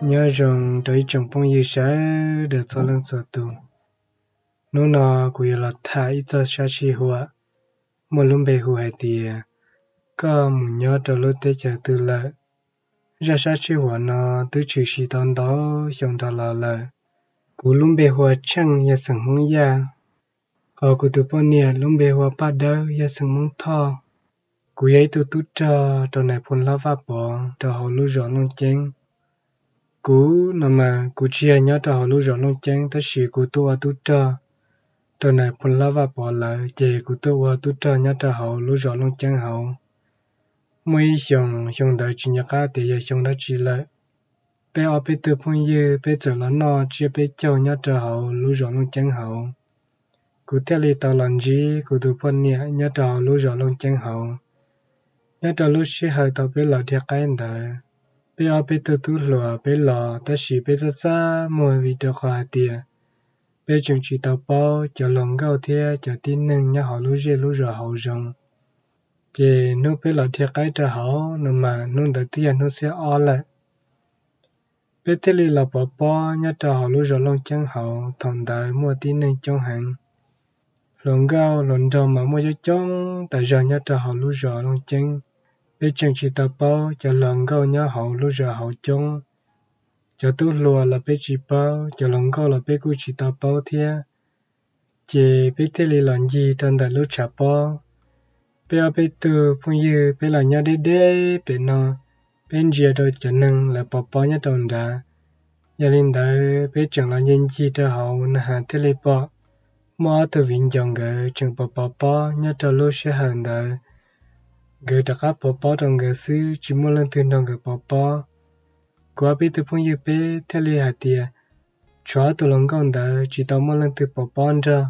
Nyob zoo rau ib tsoom phooj ywg sawv daws txhua leej txhua tus. Hnub no kuv yuav los tham ib txog sab sij huam muaj lub npe hu hais tias koj mus nyob rau lub teb chaws twg lawm. Zaj sab sij huam no twb tshwm sim tau ntau xyoo nrog los lawm. Kuv lub npe hu ua Tsheej, yog xeem Hmoob Yaj. Hos kuv tus poj niam lub npe hu ua Paj Dawb, yog xeem Hmoob Thoj. Kuv yog ib tug tub rog rau nais phoo hlob Vaj Pov rau hauv lub zos Looj Ceeb. Kuv no mas kuv tsis yog nyob rau hauv lub zos Looj Ceeb, tab sis kuv tuaj ua tub rog rau nais phoo hlob Vaj Pov lawv, ces kuv tuaj ua tub rog nyob rau hauv lub zos Looj Ceeb hauv. Muaj ib xyoos, xyoo ntawd tsis nco qab tias yog xyoo dab tsi lawm, peb ob peb tug phooj ywg peb txawm los noj tsiab peb caug nyob rau hauv lub zos Looj Ceeb hauv. Kuv thiaj li tau los ntsib kuv tus poj niam nyob rau hauv lub zos Looj Ceeb hauv. Nyob rau lub sij hawm thaum peb los dhia qaib ntawd, peb ob peb tug tub hluas peb los tab sis peb txaj txaj muag vim rau qhov hais tias peb tseem tsis tau paub cov hluas nkauj thiab cov tib neeg nyob hauv lub zej lub zos hauv zoo. Ces hnub peb los dhia qaib rau hauv no mas hnub ntawd twb yog hnub xiab ob lawm. Peb thiaj li los pov pob nyob rau hauv lub zos Looj Ceeb hauv, thaum ntawd muaj tib neeg coob heev. Hluas nkauj hluas nraug mas muaj coob coob tas zog nyob rau hauv lub zos Looj Ceeb. Peb tseem tsis tau paub cov hluas nkauj nyob hauv lub zos hauv coob. Cov tub hluas los peb tsis paub, cov hluas nkauj los peb kuj tsis tau paub thiab. Ces peb thiaj li los ncig rau ntawm lub tshav pob. Peb ob peb tug phooj ywg peb los nyob deb deb pem no, peb ntsia rau cov neeg lawv pov pob nyob rau nrad. Yog li ntawd peb tseem los ncig ncig rau hauv na has thiaj li pom muaj ob tug viv ncaus nkawd tseem pov pov pob nyob rau lub sij hawm ntawd. Nkawd rov qab pov pob rau nkawd xwb, tsis muaj leej twg nrog nkawd pov pob. Kuv ob peb tug phooj ywg peb thiaj li hais tias, tshuav ob tug hluas nkauj ntawd tsis tau muaj leej twg pov pob nrog,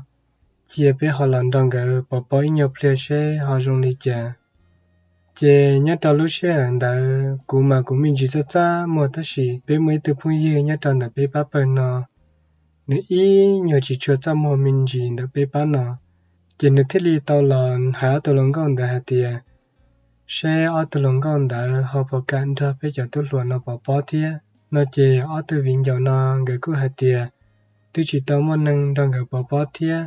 cia peb ho los nrog nkawd pov pob ib nyuag pliag seb ho zoo li cas. Ces nyob rau lub sij hawm ntawd kuv mas kuv me ntsis txaj txaj muag, tab sis peb muaj ib tug phooj ywg nyob rau ntawm peb pab pawg no, nws ib nyuag tsis tshua txaj muag me ntsis ntawm peb pab no. Ces nws thiaj li tau los hais ob tug hluas nkauj ntawd hais tias, seb ob tug hluas nkauj ntawd ho puas kam nrog peb cov tub hluas no pov pob thiab. No ces ob tug viv ncaus no nkawd kuj hais tias, twb tsis tau muaj neeg nrog nkawd pov pob thiab.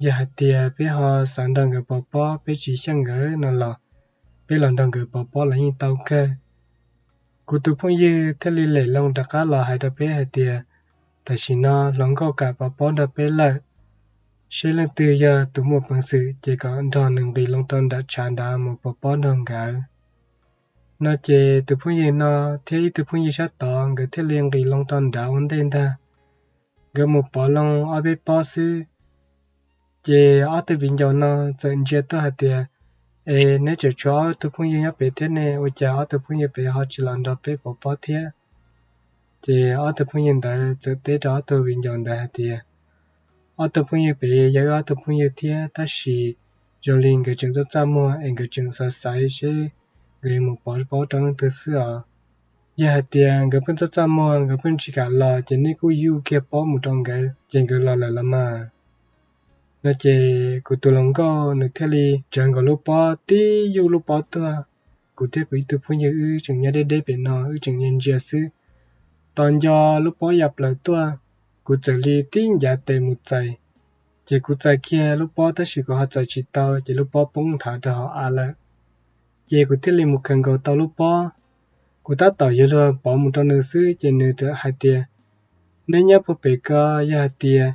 Yog hais tias peb ho xav nrog nkawd pov pob, peb tsis xyeej nkawd no los peb los nrog nkawd pov pob los yeej tau kawg. Kuv tus phooj ywg thiaj li lem loo rov qab los hais rau peb hais tias, tam sim no hluas nkauj kam pov pob nrog peb lawm, seb leej twg yog tus muaj peev xwm ces kom nrog nws nqis loo rau nram tshav nrad mus pov pob nrog nkawd. No ces tus phooj ywg no thiab ib tug phooj ywg sab tod nkawd thiaj li nqis loo rau nrad ua ntej ntag. Nkawd mus pov loo ob peb pob xwb, ces ob tug viv ncaus no txawm ntsia tuaj hais tias, es neb tseem tshuav ob tug phooj ywg nyob pem thiab ne, ua cas ob tug phooj ywg pem ho tsis los nrog peb pov pob thiab? Ces ob tug phooj ywg ntawd txawm teb rau ob tug viv ncaus ntawd hais tias, ob tug phooj ywg pem yog wb ob tug phooj ywg thiab, tab sis zoo li nkawd tseem txaj txaj muag es nkawd tseem xav xaiv seb nkawd yuav mus pov pob rau leej twg xwb os. Yog hais tias nkawd pheej txaj txaj muag, nkawd pheej tsis kam los, ces nej kuj yuj kiag pob mus rau nkawd ces nkawd los lawm los mas. No ces kuv tus hluas nkauj nws thiaj li tsawv nkaus lub pob tib yuj lub pob tuaj. Kuv thiab kuv ib tug phooj ywg wb tseem nyob deb deb pem no, wb tseem ntsia ntsia xwb, tos nco lub pob ya plaws tuaj, kuv txawm li tib ncav tes mus txais, ces kuv txais kiag lub pob tab sis kuv ho txais tsis tau, ces lub pob poob nthav rau hauv av lawm. Ces kuv thiaj li mus khaws nkaus tau lub pob. Kuv tab tom yuav luag pov mus rau nws xwb ces nws txawm hais tias, neb nyob puag pem ko, yog hais tias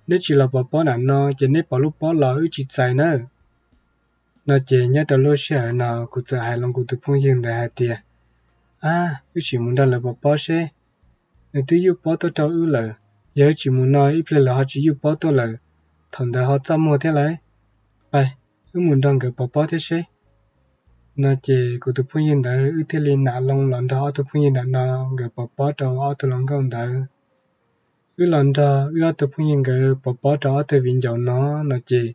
neb tsis los pov pob nram no ces neb pov lub pob los wb tsis txais nawb. No ces nyob rau lub sij hawm no kuv txawm hais rau kuv tus phooj ywg ntawd hais tias, ab, wb sim mus nrog lawv pov pob seb, nws twb yuj pob tuaj rau wb lawm, yog wb tsis mus no ib pliag lawv ho tsis yuj pob tuaj lawm, thaum ntawd ho txaj muag thiab lauj. Pab, wb mus nrog nkawd pov pob thiab seb. No ces kuv tus phooj ywg ntawd wb thiaj li nam loo los nrog ob tug phooj ywg nram no nkawd pov pob rau ob tug hluas nkauj ntawd. Wb los nrog wb ob tug phooj ywg nkawd pov pob rau ob tug viv ncaus no, no ces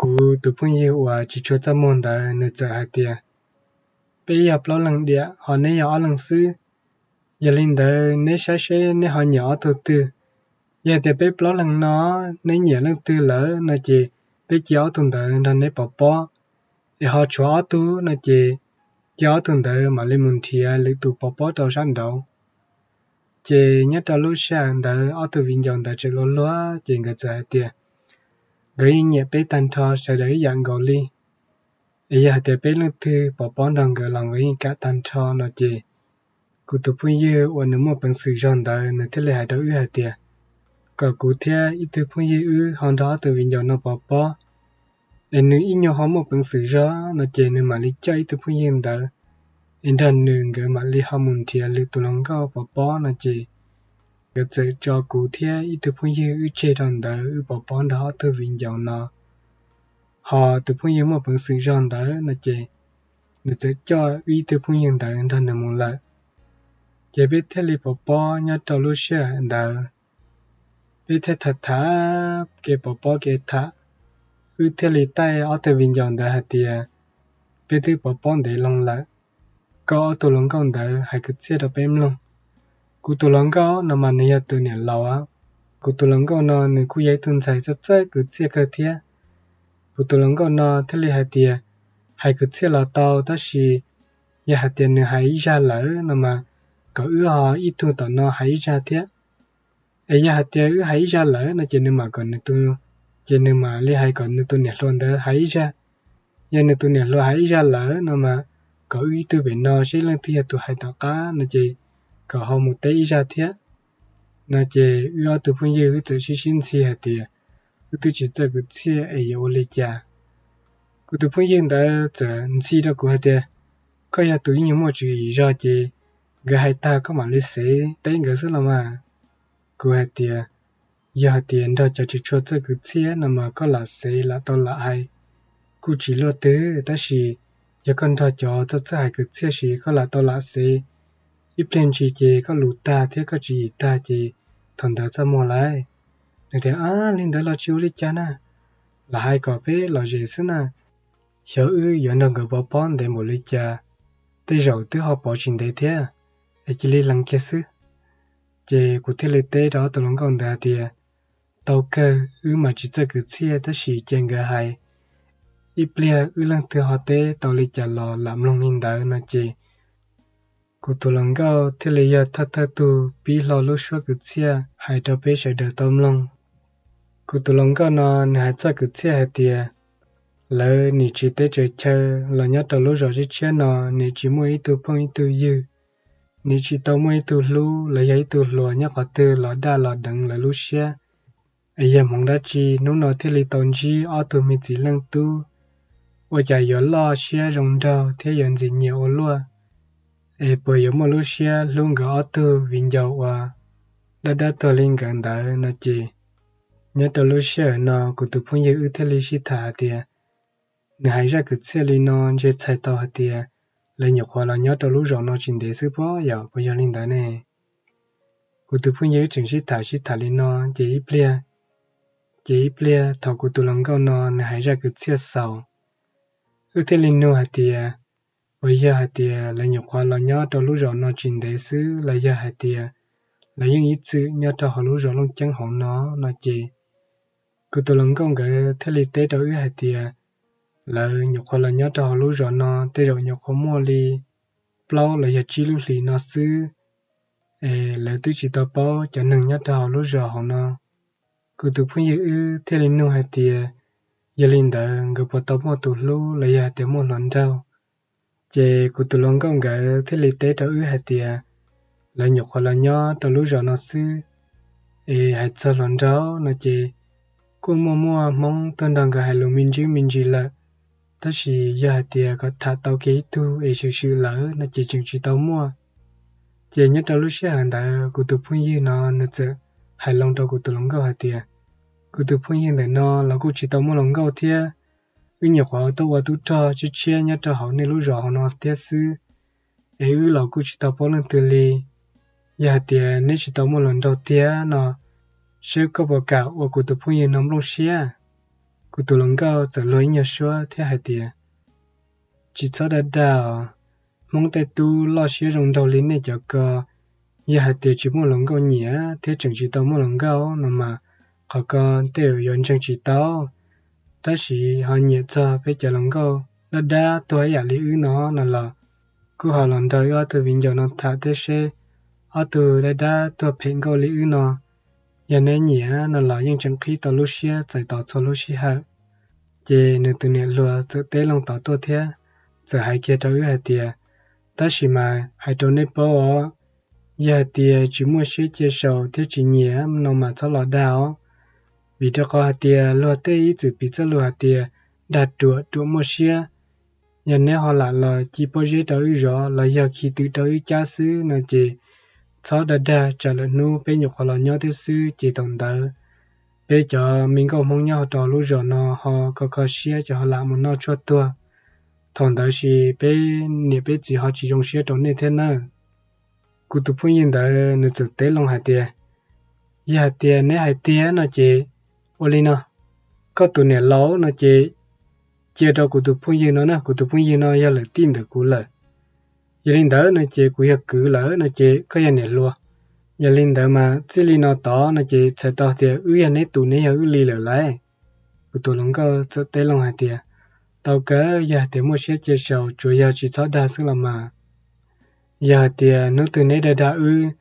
kuv tus phooj ywg uas tsis tshua txaj muag ntawd nws txawm hais tias, peb yog plaub leeg diam ho neb yog ob leeg xwb, yog li ntawd neb saib seb neb ho nyiam ob tug twg. Yog tias peb plaub leeg no neb nyiam leej twg lawm no ces peb cia ob tug ntawd nrog neb pov pob, es ho tshuav ob tug no ces cia ob tug ntawd mam li mus nrhiav lwm tus pov pob rau sab nraud. Ces nyob rau lub sij hawm ntawd ob tug viv ncaus ntawd tseem luag luag ces nkawd txawm hais tias nkawd yeej nyiam peb tag nrho sawv daws ib yam nkaus li. Es yog hais tias peb leej twg pov pob nrog nkawd los nkawd yeej kam tag nrho no ces kuv tus phooj ywg uas nws muaj peev xwm zog ntawd nws thiaj li hais rau wb hais tias kom kuv thiab ib tug phooj ywg wb ho nrog ob tug viv ncaus no pov pob. Es nws ib nyuag ho muaj peev xwm zog no ces nws mam li coj ib tug phooj ywg ntawd es nrog nws nkawd mam li ho mus nrhiav lwm tus hluas nkauj pov pob no ces nkawd txawm tso kuv thiab ib tug phooj ywg wb tseg rau ntawd wb pov pob nrog ob tug viv ncaus no. Ho tus phooj ywg muaj peev xwm zog ntawd no ces nws txawm coj wb ib tug phooj ywg ntawd nrog nws mus lawm. Ces peb thiaj li pov pob nyob rau lub sij hawm ntawd. Peb thiaj tham tham kev pov pob kev tham, wb thiaj li taij ob tug viv ncaus ntawd hais tias peb twb pov pob ntev loo lawm, koj ob tug hluas nkauj ntawd hais kwv txhiaj rau peb mloog. Kuv tus hluas nkauj no mas nws yog tus niam laus. Kuv tus hluas nkauj no nws kuj yog ib tug ntxhais txawj txawj kwv txhiaj kawg thiab. Kuv tus hluas nkauj no thiaj li hais tias hais kwv txhiaj los tau tab sis yog hais tias nws hais ib zaj lawm no mas kom wb ho ib tug tom no hais ib zaj thiab. Es yog hais tias wb hais ib zaj lawm no ces nws mam kom nws tus, ces nws mam li hais kom nws tus niam hluas ntawd hais ib zaj. Yog nws tus niam hluas hais ib zaj lawm no mas kom wb ib tug pem no seb leej twg yog tus hais tom qab no ces kom ho mus teb ib zaj thiab. No ces wb ob tug phooj ywg wb txawm sib sib ntxhi hais tias wb twb tsis txawj kwv txhiaj es yuav ua li cas. Kuv tus phooj ywg ntawd txawm ntxhi rau kuv hais tias koj yog tus ib nyuag muaj tswv yim zog ces nkawd hais tag koj mam li xev teb nkawd xwb los mas. Kuv hais tias yog hais tias nrog cov tsis tshua txawj kwv txhiaj no mas koj lam xev lam tau lam hais kuj tsis luaj twg, tab sis yog koj nrog cov txawj txawj hais kwv txhiaj ces koj lam tau lam xev, ib pliag ntsis ces koj lus tag thiab koj tswv yim tag ces thaum ntawd txaj muag lauj. Nws tias ab, li ntawd los tsis ua li cas na, lam hais kom peb lom zem xwb na. Xyov wb yuav nrog nkawd pov pob ntev npaum li cas, tej zaum twb ho pov tsis ntev thiab, es cia li lees kiag xwb. Ces kuv thiaj li teb rau ob tug hluas nkauj ntawd hais tias tau kawg, wb mas tsis txawj kwv txhiaj tab sis cia nkawd hais, ib pliag wb leej twg ho teb tau li cas los lam mloog li ntawd no ces kuv tus hluas nkauj thiaj li yog thawj thawj tug pib hlo lub suab kwv txhiaj hais rau peb sawv daws tau mloog. Kuv tus hluas nkauj no nws hais txoj kwv txhiaj hais tias lawv nim tsis teb tsaws chaw los nyob rau lub zos tshiab tshiab no nim tsis muaj ib tug phooj ib tug ywg, nim tsis tau muaj ib tug hlub los yog ib tug hluas nyob qhov twg los daj los deev lawv lub siab. Es yog hmoov dab tsi hnub no thiaj li tau ntsib ob tug me txiv leej tub, ua cas yuav loj siab zoo nraug thiab yuav ntxim nyiam ua luaj? Es puas yuav muaj lub siab hlub nkawd ob tug viv ncaus uas dab dab tuag li nkawd ntawd no ces, nyob rau lub sij hawm no kuv tus phooj ywg wb thiaj li sib tham hais tias nws hais zaj kwv txhiaj li no ntshe txhais tau hais tias lawv nyuam qhuav los nyob rau lub zos no tsis ntev xwb pob, yog puas yog li ntawd ne? Kuv tus phooj ywg wb tseem sib tham sib tham li no ces ib pliag, ces ib pliag thaum kuv tus hluas nkauj no nws hais zaj kwv txhiaj xaus, wb thiaj li nug hais tias puas yog hais tias lawv nyuam qhuav los nyob rau lub zos no tsis ntev xwb los yog hais tias lawv yeej ib txwm nyob rau hauv lub zos Looj Ceeb hauv no no ces, kuv tus hluas nkauj nkawd thiaj li teb rau wb hais tias lawv nyuam qhuav los nyob rau hauv lub zos no tej zaum nyuam qhuav muaj li plaub los yog tsib lub hlis no xwb, es lawv twb tsis tau paub cov neeg nyob rau hauv lub zos hauv no. Kuv tus phooj ywg wb thiaj li nug hais tias yog li ntawd nkawd puas tau muaj tus hlub los yog hais tias muaj hluas nraug? Ces kuv tus hluas nkauj nkawd thiaj li teb rau wb hais tias lawv nyuam qhuav los nyob rau lub zos no xwb, es hais txog hluas nraug no ces kuj muaj muaj Hmoob tuaj nrog nkawd hais lus me ntsis me ntsis lawm, tab sis yog hais tias kom tham tau kiag ib tug es swm swm lawm no ces tseem tsis tau muaj. Ces nyob rau lub sij hawm ntawd kuv tus phooj ywg no nws txawm hais loo rau kuv tus hluas nkauj hais tias kuv tus phooj ywg ntawm no los kuj tsis tau muaj hluas nkauj thiab, wb nyuam qhuav tuaj ua tub rog tshiab tshiab nyob rau hauv nej lub zos hauv no thiab xwb, es wb los kuj tsis tau paub leej twg li. Yog hais tias neb tsis tau muaj hluas nraug tiag no, seb koj puas kam ua kuv tus phooj ywg no nplooj siab? Kuv tus hluas nkauj txawm luag ib nyuag suab thiab hais tias tsis txhob dag dag os, Hmoob tej tub loj siab zoo nraug li nej cov ko, yog hais tias tsis muaj hluas nkauj nyiam thiab tseem tsis tau muaj hluas nkauj no mas qhov ko tej zaum yuav ntseeg tsis tau. Tab sis ho nyiam txog peb cov hluas nkauj dab dab tuag ib yam li wb no no los kuj ho los nrog wb ob tug viv ncaus no tham thiab seb ob tug dab dab tuag phem nkauj li wb no, yog neb nyiam no los yeej tseem qhib tau lub siab txais tos txhua lub sij hawm. Ces nws tus niam hluas txawm teb loo tod tuaj thiab, txawm hais kiag rau wb hais tias, tab sis mas hais rau neb paub os, yog hais tias tsis muaj siab cia saus thiab tsis nyiam no mas txhob los dag os, vim rau qhov hais tias luag tej ib txwm piv txoj lus hais tias dag ruam ruam muaj siab. Yog neb ho lam los ci pob zeb rau wb zov los yog khi twm rau wb cab xwb no ces txhob dag dag, tsam lawm hnub peb nyuam qhuav los nyob thiab xwb ces thaum ntawd peb cov me nkauj Hmoob nyob rau lub zos no ho kho kho siab ces ho lam mus noj tshuaj tuag. Thaum ntawd ces peb niam peb txiv ho tsis zoo siab rau nej thiab nawb. Kuv tus phooj ywg ntawd nws txawm teb loo hais tias, yog hais tias neb hais tiag no ces ua li no, koj tus niam laus no ces cia rau kuv tus phooj ywg no na, kuv tus phooj ywg no yog lawm tij ntawm kuv lawm. Yog li ntawd no ces kuv yog kwv lawm no ces koj yog niam hluas. Yog li ntawd mas txij li no tod no ces txhais tau tias wb yog neb tus, neb yog wb li lawm lauj. Kuv tus hluas nkauj txawm teb loo hais tias, tau kawg, yog hais tias muaj siab cia saus, tsuas yog tsis txhob dag xwb los mas. Yog hais tias hnub twg neb dag dag wb,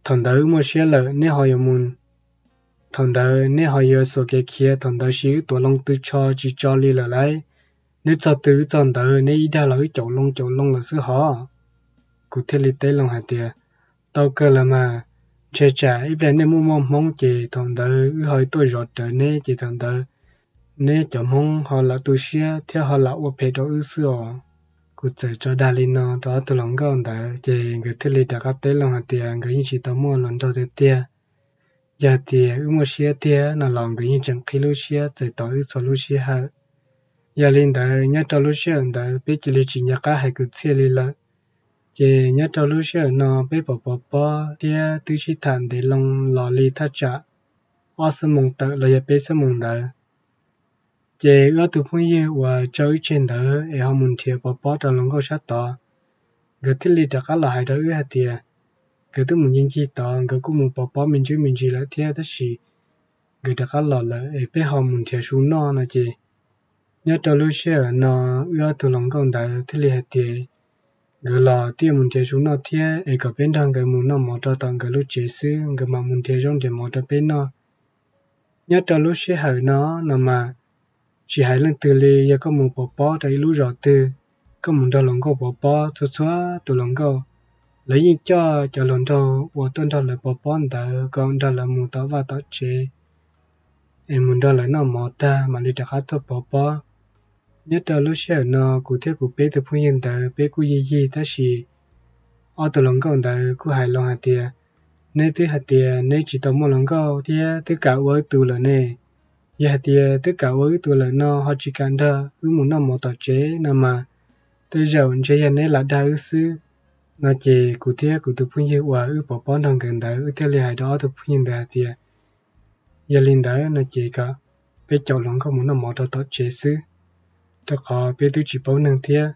thaum ntawd wb muaj siab lawm neb ho yuav mus, thaum ntawd neb ho yuav xuas kev khiav, thaum ntawd ces wb tuav loo tw tsho tsis tso li lawm lauj. Neb txog twg wb txog ntawd, neb ib dag los wb caum loo caum loo lawm xwb hov. Kuv thiaj li teb loo hais tias, tau kawg los mas, ntshe tsam ib pliag nej muaj muaj Hmoob ces thaum ntawd wb ho tuaj zov rawv neb ces thaum ntawd neb cov Hmoob ho lam tu siab thiab ho lam ua phem rau wb xwb os. Kuv txawm tso dag li no rau ob tug hluas nkauj ntawd ces nkawd thiaj li rov qab teb loo hais tias nkawd yeej tsis tau muaj hluas nraug tiag tiag. Yog hais tias wb muaj siab tiag no los nkawd yeej tseem qhib lub siab txais tos wb txhua lub sij hawm. Yog li ntawd nyob rau lub sij hawm ntawd peb cia li tsis nco qab hais kwv txhiaj li lawm. Ces nyob rau lub sij hawm no peb pom pov pob thiab twb sib tham ntev loo los li thaj tsam ob xuab moos tawm los yog peb xuab moos ntawd. Ces wb ob tug phooj ywg uas tso wb tseg ntawd es ho mus nrhiav pov pob rau hluas nkauj sab tod, nkawd thiaj li rov qab los hais rau wb hais tias nkawd twb mus ncig ncig tod, nkawd kuj mus pov pob me ntsis me ntsis lawm thiab tab sis nkawd rov qab los lawm es peb ho mus nrhiav su noj no ces nyob rau lub sij hawm no wb ob tug hluas nkauj ntawd thiaj li hais tias nkawd los twb yuav mus nrhiav su noj thiab es kom peb nrog nkawd mus noj mov rau tom nkawd lub tsev xwb, nkawd mam mus nrhiav zaub nrhiav mov rau peb noj. Nyob rau lub sij hawm no no mas tsis hais leej twg li, yog koj mus pov pob rau ib lub zos twg, koj mus nrog hluas nkauj pov pob, txhua txhua tus hluas nkauj lawv yeej coj cov hluas nraug uas tuaj nrog lawv pov pob ntawd kom nrog lawv mus tom vaj tom tsev, es mus nrog lawv noj mov tag mam li rov qab tuaj pov pob. Nyob rau lub sij hawm no kuv thiab kuv peb tus phooj ywg ntawd peb kuj yig yig tab sis ob tug hluas nkauj ntawd kuj hais los hais tias, neb twb hais tias neb tsis tau muaj hluas nkauj thiab twb kam ua wb tus lawm ne. Yog hais tias twb kam ua wb tus lawm no ho tsis kam nrog wb mus noj mov tom tsev no mas tej zaum ntshe yog neb lam dag wb xwb. No ces kuv thiab kuv tus phooj ywg uas wb pov pob nrog nkawd ntawd wb thiaj li hais rau ob tug phooj ywg ntawd hais tias, yog li ntawd no ces kom peb caum hluas nkauj mus noj mov rau tom tsev xwb, rau qhov peb twb tsis paub neeg thiab,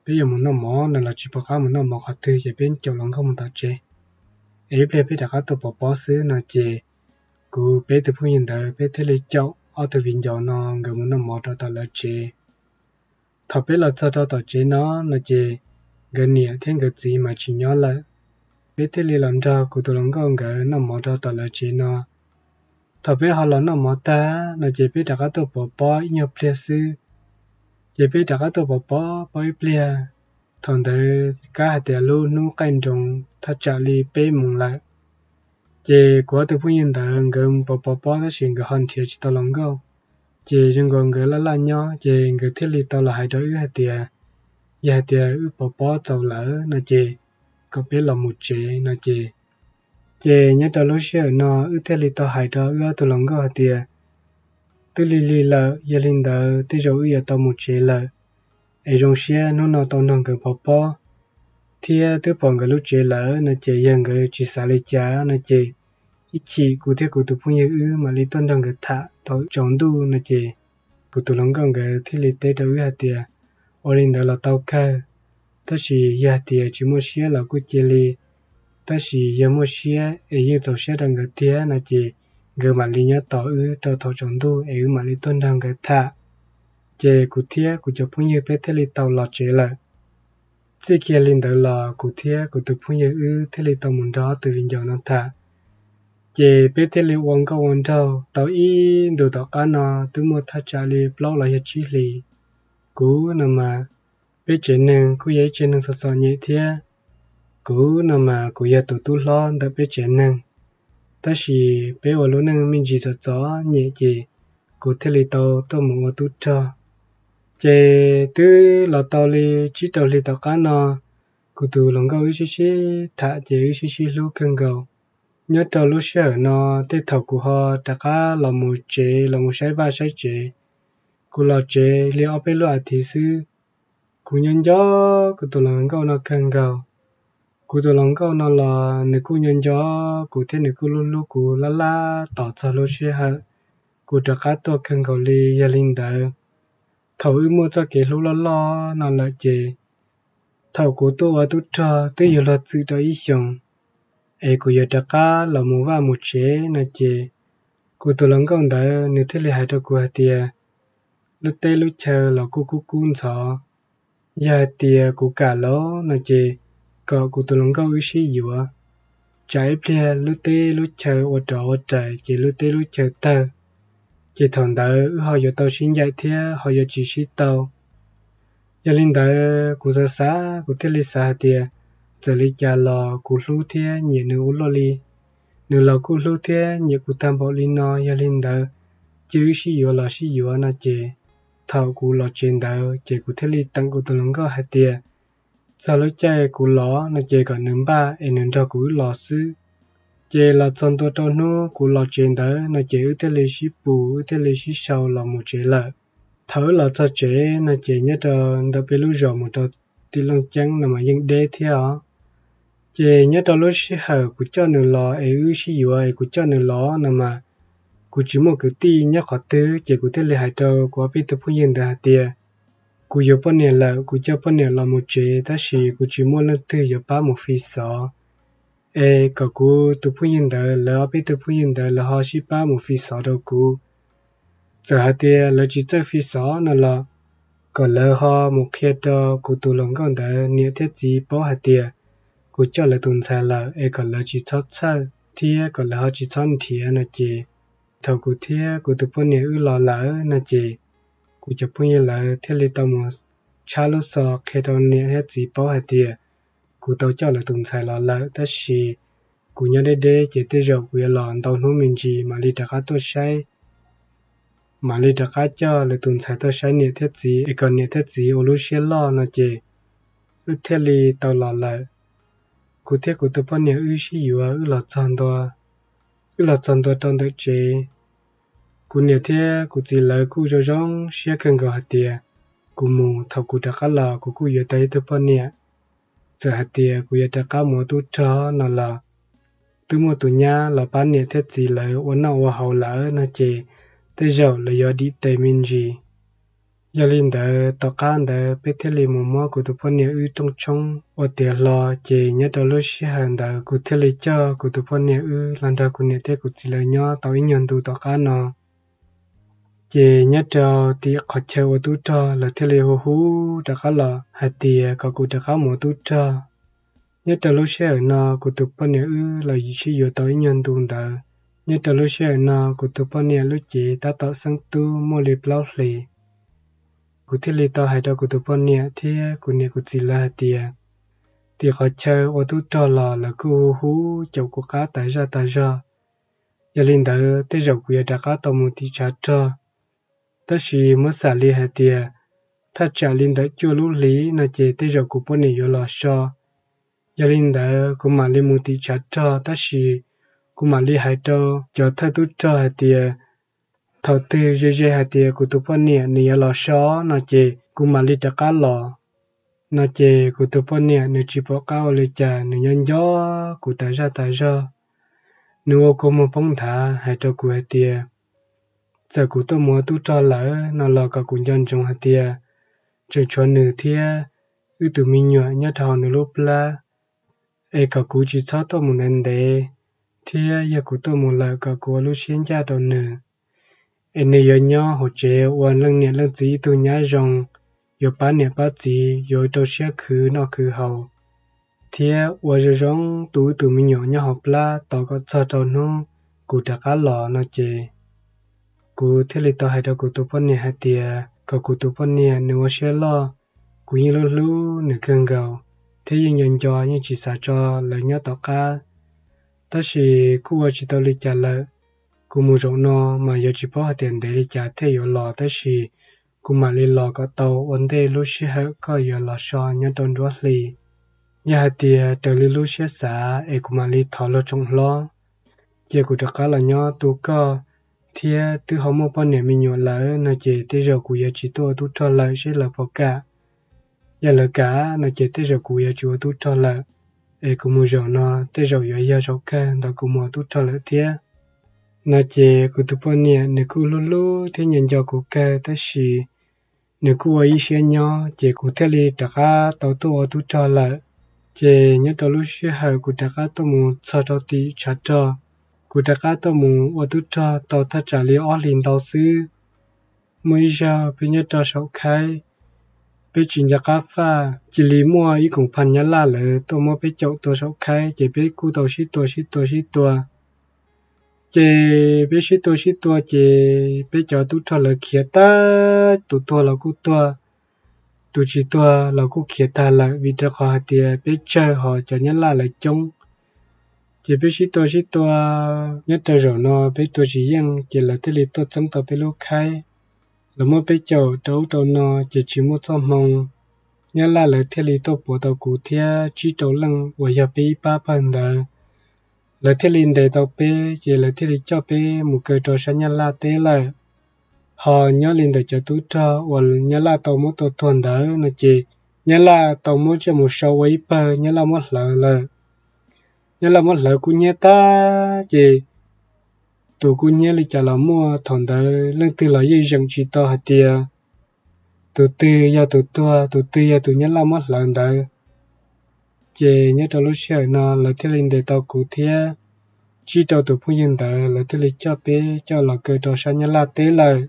peb yuav mus noj mov no los tsis pom qab mus noj mov qhov twg ces peb caum hluas nkauj mus tom tsev, es ib pliag peb rov qab tuaj pov pob xwb no ces kuv peb tus phooj ywg ntawd peb thiaj li caum ob tug viv ncaus no nkawd mus noj mov rau tom lawv tsev. Thaum peb los txog rau tom tsev no no ces nkawd niam thiab nkawd txiv mas tsis nyob lawm, peb thiaj li los nrog kuv tus hluas nkauj nkawd noj mov rau tom lawv tsev no. Thaum peb ho los noj mov tag no ces peb rov qab tuaj pov pob ib nyuag pliag xwb, ces peb rov qab tuaj pov pob pob ib pliag. Thaum ntawd kab hais tias lub hnub qaij nroos thaj tsam li peb moos lawm. Ces kuv ob tug phooj ywg ntawd nkawd pov pov pob tab sis nkawd ho nrhiav tsis tau hluas nkauj, ces zoo nkaus nkawd laj laj nyob ces nkawd thiaj li tau los hais rau wb hais tias, yog hais tias wb pov pob txaus lawm no ces kom peb los mus tsev no ces, ces nyob rau lub sij hawm no wb thiaj li tau hais rau wb ob tug hluas nkauj hais tias, twb lig lig lawm, yog li ntawd tej zaum wb yuav tau mus tsev lawm, es zoo siab hnub no tau nrog nkawd pov pob thiab twb pom nkawd lub tsev lawm no ces yog nkawd tsis xav li cas no ces ib chim kuv thiab kuv tus phooj ywg wb mam li tuaj nrog nkawd tham thaum tsaus ntuj no ces kuv tus hluas nkauj nkawd thiaj li teb rau wb hais tias, ua li ntawd los tau kawg, tab sis yog hais tias tsis muaj siab los kuj cia li, tab sis yog muaj siab es yeej txaus siab rau nkawd tiag no ces nkawd mam li nyob tos wb rau thaum tsaus ntuj es wb mam li tuaj nrog nkawd tham. Ces kuv thiab kuv cov phooj ywg peb thiaj li tau los tsev lawm. Txij kiag li ntawd los kuv thiab kuv tus phooj ywg wb thiaj li tau mus nrog ob tug viv ncaus no tham. Ces peb thiaj li ua nkauj ua nraug tau ib ntus tom qab no twb muaj thaj tsam li plaub los yog tsib hlis. Kuv no mas peb tsev neeg kuj yog ib tsev neeg txom txom nyem thiab. Kuv no mas kuv yog tus tub hlob ntawm peb tsev neeg, tab sis peb ua lub neej me ntsis txom txom nyem ces kuv thiaj li tau tuaj mus ua tub rog. Ces twb los tau li tsib rau hli tom qab no, kuv tus hluas nkauj wb sib sib tham ces wb sib sib hlub kawg nkaus. Nyob rau lub sij hawm no, tej thaum kuv ho rov qab los mus tsev los mus saib vaj saib tsev, kuv los tsev li ob peb lub as thiv xwb, kuv nyob nco kuv tus hluas nkauj no kawg nkaus. Kuv tus hluas nkauj no los nws kuj nyob nco kuv thiab nws kuj hlub hlub kuv laj laj tos txog lub sij hawm kuv rov qab tuaj kawg nkaus li. Yog li ntawd, thaum wb muaj txoj kev hlub loj loj no lawm ces thaum kuv tuaj ua tub rog twb yuav luag txwm rau ib xyoos, es kuv yuav rov qab los mus vaj mus tsev no ces, kuv tus hluas nkauj ntawd nws thiaj li hais rau kuv hais tias, lub teb lub chaw los kuj kub kub ntxhov. Yog hais tias kuv kam lawm no ces kom kuv tus hluas nkauj wb sib yuav, tsam ib pliag lub teb lub chaw ua rov ua rais ces lub teb lub chaw tawg, ces thaum ntawd wb ho yuav tau sib ncaim thiab ho yuav tsis sib tau. Yog li ntawd kuv xav xav kuv thiaj li xav hais tias, txawm li cas los kuv hlub thiab nyiam nws ua luaj li. Nws los kuj hlub thiab nyiam kuv tag npaum li no, yog li ntawd cia wb sib yuav los sib yuav no ces, thaum kuv los tsev ntawd ces kuv thiaj li teem kuv tus hluas nkauj hais tias, txog lub caij kuv los no ces kom nws npaj es nws nrog kuv wb los xwb. Ces los txog ntua rau hnub kuv los tsev ntawd no ces wb thiaj li sib pus wb thiaj li sib sau los mus tsev lawm. Thaum wb los txog tsev no ces nyob rau ntawm peb lub zos mus rau tim Looj Ceeb no mas yeej deb thiab os. Ces nyob rau lub sij hawm kuv coj nws los es wb sib yuav es kuv coj nws los no mas, kuv tsis muaj kwv tij nyob qhov twg ces kuv thiaj li hais rau kuv ob peb tug phooj ywg ntawd hais tias, kuv yuav poj niam lawm kuv coj poj niam los mus tsev tab sis kuv tsis muaj leej twg yuav pab mus fi xov, es kom kuv tus phooj ywg ntawd lawv ob peb tug phooj ywg ntawd lawv ho sib pab mus fi xov rau kuv. Txawm hais tias lawv tsis txawj fi xov no los, kom lawv ho mus qhia rau kuv tus hluas nkauj ntawd niam thiab txiv paub hais tias, kuv coj lawv tus ntxhais lawm es kom lawv tsis txhob txhawj thiab kom lawv ho tsis txhob nrhiav no ces, thaum kuv thiab kuv tus poj niam wb los lawm no ces, kuv cov phooj ywg lawv thiaj li tau mus tshab lub xov qhia rau niam thiab txiv paub hais tias, kuv tau coj lawv tus ntxhais los lawm tab sis, kuv nyob deb deb ces tej zaum kuv yuav los ntau hnub me ntsis mam li rov qab tuaj saib, mam li rov qab coj lawv tus ntxhais tuaj saib niam thiab txiv es kom niam thiab txiv ua lub siab loj no ces, wb thiaj li tau los lawm. Kuv thiab kuv tus poj niam wb sib yuav wb los txog ntua, wb los txog ntua rau ntawm tsev, kuv niam thiab kuv txiv lawv kuj zoo zoo siab kawg nkaus hais tias, kuv mus thaum kuv rov qab los kuv kuj yuav tau ib tug poj niam. Txawm hais tias kuv yuav rov qab mus ua tub rog no los, twb muaj tus nyab los pab niam thiab txiv lawv ua noj ua haus lawm no ces, tej zaum lawv yuav dim tes me ntsis. Yog li ntawd tom qab ntawd peb thiaj li mus muab kuv tus poj niam wb rooj tshoob ua tiav hlo ces nyob rau lub sij hawm ntawd kuv thiaj li coj kuv tus poj niam wb los nrog kuv niam thiab kuv txiv lawv nyob tau ib nyuag ntu tom qab no. Ces nyob rau tim qhov chaw ua tub rog lawv thiaj li hu hu rov qab los hais tias kom kuv rov qab mus ua tub rog. Nyob rau lub sij hawm no kuv tus poj niam wb los sib yuav tau ib nyuag ntu ntawd. Nyob rau lub sij hawm no kuv tus poj niam lub cev tab tom xeeb tub muaj li plaub hlis. Kuv thiaj li tau hais rau kuv tus poj niam thiab kuv niam kuv txiv lawv hais tias, tim qhov chaw ua tub rog los lawv kuj hu hu caum kuv qab tas zaj tas zog. Yog li ntawd tej zaum kuv yuav rov qab tau mus tim tshav rog. Tab sis muab xam li hais tias, thaj tsam li ntawm cuaj lub hlis no ces tej zaum kuv poj niam yuav los so. Yog li ntawd kuv mam li mus tim tshav rog tab sis, kuv mam li hais rau cov thawj tub rog hais tias, thaum twg ze ze hais tias kuv tus poj niam nws yuav los so no ces kuv mam li rov qab los. No ces kuv tus poj niam nws tsis pom qab ua li cas nws nyob nco kuv tas zaj tas zog. Nws ua kua muag poob nthav hais rau kuv hais tias, txawm kuv tuaj mus ua tub rog lawm no los kom kuv nco ntsoov hais tias, tseem tshuav nws thiab wb tus me nyuam nyob rau hauv nws lub plab, es kom kuv tsis txhob tuaj mus ntev ntev, thiab yog kuv tuaj mus lawm kom kuv ua lub siab ncaj rau nws, es nws yuav nyob hauv tsev ua leej niam leej txiv ib tug nyab zoo, yuav pab niam pab txiv, yuav rau siab khwv noj khwv haus, thiab ua zoo zoo tu wb tus me nyuam nyob hauv plab tos kom txog rau hnub kuv rov qab los no ces kuv thiaj li tau hais rau kuv tus poj niam hais tias kom kuv tus poj niam nws ua siab loj, kuv yeej hlub hlub nws kawg nkaus, thiab yeej nco nco yeej tsis xav tso lawv nyob tom qab. Tab sis kuj ua tsis tau li cas lawm, kuv mus zaum no mas yuav tsis paub hais tias ntev li cas thiaj yuav los, tab sis kuv mam li los kom tau ua ntej lub sij hawm koj yuav los so nyob rau nruab hlis. Yog hais tias raws li lub siab xav es kuv mam li thov luag tsoom hlob cia kuv rov qab los nyob tu koj, thiab twb ho muaj poj niam me nyuam lawm no ces tej zaum kuv yuav tsis tuaj ua tub rog lawm seb lawv puas kam. Yog lawv kam no ces tej zaum kuv yuav tsis ua tub rog lawm, es kuv mus zaum no tej zaum yuav yog zaum kawg ntawm kuv mus ua tub rog lawm thiab. No ces kuv tus poj niam nws kuj hlub hlub thiab nco nco kuv kawg, tab sis nws kuj ua ib siab nyob, ces kuv thiaj li rov qab tau tuaj ua tub rog lawm. Ces nyob rau lub sij hawm kuv rov qab tuaj mus txog rau tim tshav rog, kuv rov qab tuaj mus ua tub rog tau thaj tsam li ob hlis ntau xwb, muaj ib zaug peb nyob rau saum khaib, peb tsis nco qab faj, cia li muaj ib koom pha nyab laj lawv tuaj muab peb caum tua saum khaib, ces peb kuj tau sib tua sib tua sib tua. Ces peb sib tua sib tua ces peb cov tub rog lawv khiav tag, tus tuag los kuj tuag, tus tsis tuag los kuj khiav tag lawm, vim rau qhov hais tias peb tsawg ho cov nyab laj lawv coob. Ces peb sib tua sib tua, nyob rau zaum no peb tua tsis yeej, ces lawv thiaj li tuaj txeeb tau peb lub khaib. Lawv muab peb caum rau ub rau no ces tsis muaj txoj hmoo. Nyab laj lawv thiaj li tuaj puav tau kuv thiab tsib rau leej uas yog peb ib pab pawg ntawd. Lawv thiaj li ntes tau peb, ces lawv thiaj li coj peb mus kaw rau sab nyab laj teb lawm. Ho nyob li ntawm cov tub rog uas nyab laj tau muab tua tuag ntawd no ces nyab laj tau muab coj mus sau ua ib pawg nyab laj muab hlawv lawm. Nyab laj muab hlawv kub hnyiab tag, ces tus kub hnyiab li cas los muaj, thaum ntawd leej twg los yeej zeem tsis tau hais tias tus twg yog tus tuag, tus twg yog tus nyab laj muab hlawv ntawd. Ces nyob rau lub sij hawm no lawv thiaj li ntes tau kuv thiab tsib rau tus phooj ywg ntawd, lawv thiaj li coj peb coj los kaw rau sab nyab laj teb lawm.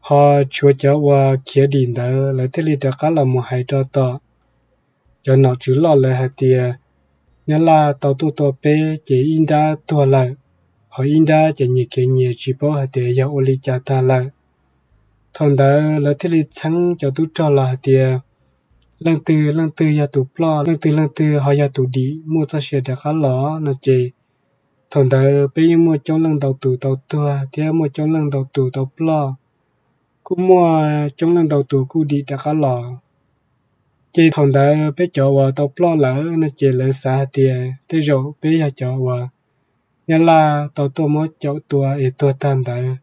Ho tshuav cov uas khiav dim ntawd lawv thiaj li rov qab los mus hais rau tom cov nom tswv loj lawv hais tias nyab laj tau tuaj tua peb ces ib nrab tuag lawm, ho ib nrab ces nyias khiav nyias tsis paub hais tias yog ua li cas tag lawm. Thaum ntawd lawv thiaj li txheeb cov tub rog los hais tias leej twg leej twg yog tus ploj, leej twg leej twg ho yog tus dim muaj txoj sia rov qab los no ces thaum ntawd peb yeej muaj coob leej ntau tus tau tuag thiab muaj coob leej ntau tus tau ploj, kuj muaj coob leej ntau tus kuj dim rov qab los. Ces thaum ntawd peb cov uas tau ploj lawm no ces lawv xav hais tias tej zaum peb yog cov uas nyab laj tau tuaj muab caum tua es tuag tag ntawd.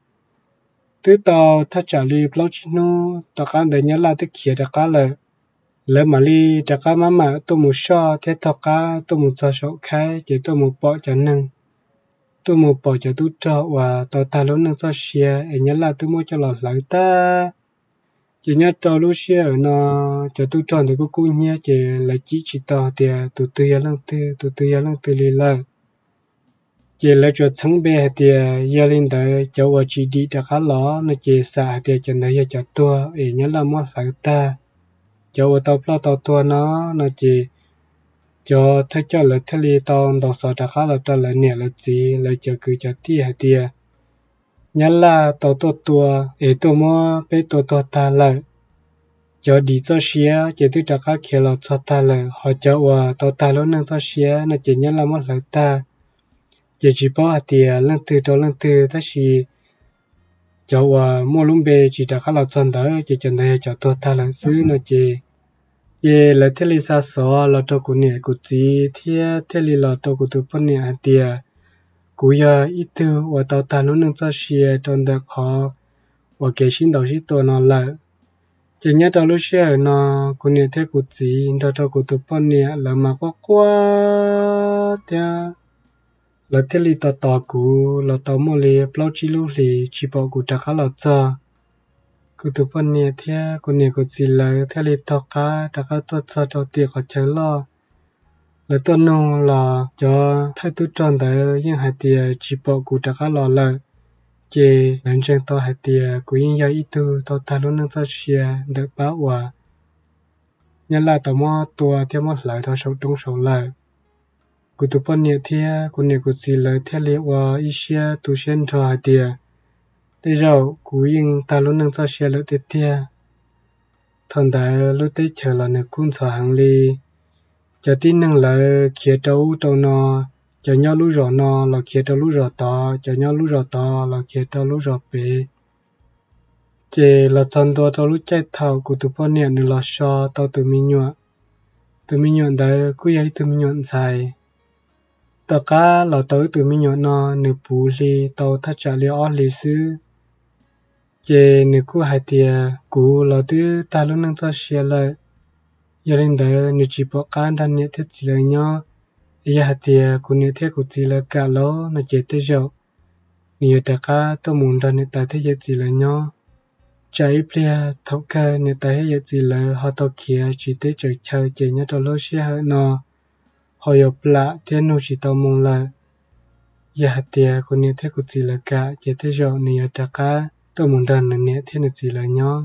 Twb tau thaj tsam li plaub tsib hnub tom qab ntawd nyab laj twb khiav rov qab lawm. Lawv mam li rov qab maj mam tuaj mus soj thiab taug qab tuaj mus txog saum khaib ces tuaj mus pom cov neeg, tuaj mus pom cov tub rog uas tau tag lub neej txoj sia es nyab laj twb muab coj los hlawv tag. Ces nyob rau lub sij hawm no cov tub rog ntawd kuj kub hnyiab ces lawv cim tsis tau hais tias tus twg yog leej twg, tus twg yog leej twg li lawm. Ces lawv tsuas txheeb npe hais tias yog li ntawd cov uas tsis dim rov qab los no ces xam hais tias cov ntawd yog cov tuag es nyab laj muab hlawv tag. Cov uas tau ploj tau tuag no no ces cov thawj coj lawv thiaj li tau ntaus xov rov qab los rau lawv niam lawv txiv lawv cov kwv cov tij hais tias nyab laj tau tuaj tua es tuaj muab peb tua tuag tag lawm. Cov dim txoj sia ces twb rov qab khiav los txog tag lawm, ho cov uas tau tag lub neej txoj sia no ces nyab laj muab hlawv tag. Ces tsis paub hais tias leej twg rau leej twg, tab sis cov uas muaj lub npe tsis rov qab los txog ntawd ces cov ntawd yog cov tuag tag lawm xwb no ces, ces lawv thiaj li xa xov los rau kuv niam kuv txiv thiab thiaj li los rau kuv tus poj niam hais tias kuv yog ib tug uas tau tag lub neej txoj sia rau ntawm qhov uas kev sib ntaus sib tua no lawm. Ces nyob rau lub sij hawm no kuv niam thiab kuv txiv nrog rau kuv tus poj niam lawv mas quaj quaj thiab lawv thiaj li tos tos kuv los tau muaj li plaub tsib lub hlis tsis pom kuv rov qab los txog. Kuv tus poj niam thiab kuv niam kuv txiv lawv thiaj li taug qab rov qab tuaj txog rau tim qhov chaw loj. Lawv tuaj nug los cov thawj tub rog ntawd yeej hais tias tsis pom kuv rov qab los lawm. ces lawv ntseeg tau hais tias kuv yeej yog ib tug tau tag lub neej txoj sia ntawm pab uas nyab laj tau muab tua thiab muab hlawv rau saum roob saud lawm. Kuv tus poj niam thiab kuv niam kuv txiv lawv thiaj li ua ib siab tu siab nrho hais tias tej zaum kuv yeej tag lub neej txoj sia lawm tiag tiag. Thaum ntawd lub teb chaws los nws kub ntxhov heev li. Cov tib neeg lawv khiav rau ub rau no, cov nyob lub zos no los khiav rau lub zos tod, cov nyob lub zos tod los khiav rau lub zos pem. Ces los txog ntua rau lub caij thaum kuv tus poj niam nws los so tau tus me nyuam. Tus me nyuam ntawd kuj yog ib tug me nyuam ntxhais. Tom qab los tau ib tug me nyuam no nws puv hli tau thaj tsam li ob hlis xwb, ces nws kuj hais tias kuv los twb tag lub neej txoj sia lawm. Yog li ntawd nws tsis pom qab nrog niam thiab txiv lawv nyob. Yog hais tias kuv niam thiab kuv txiv lawv kam los no ces tej zaum nws yuav rov qab tuaj mus nrog niam tais thiab yawm txiv lawv nyob. Tsam ib pliag thaum kawg niam tais thiab yawm txiv lawv ho tau khiav tsis teb tsaws chaw ces nyob rau lub sij hawm no ho yuav plam thiab nug tsis tau moo lawm. Yog hais tias kuv niam thiab kuv txiv lawv kam ces tej zaum nws yuav rov qab tuaj mus nrog nws niam thiab nws txiv lawv nyob.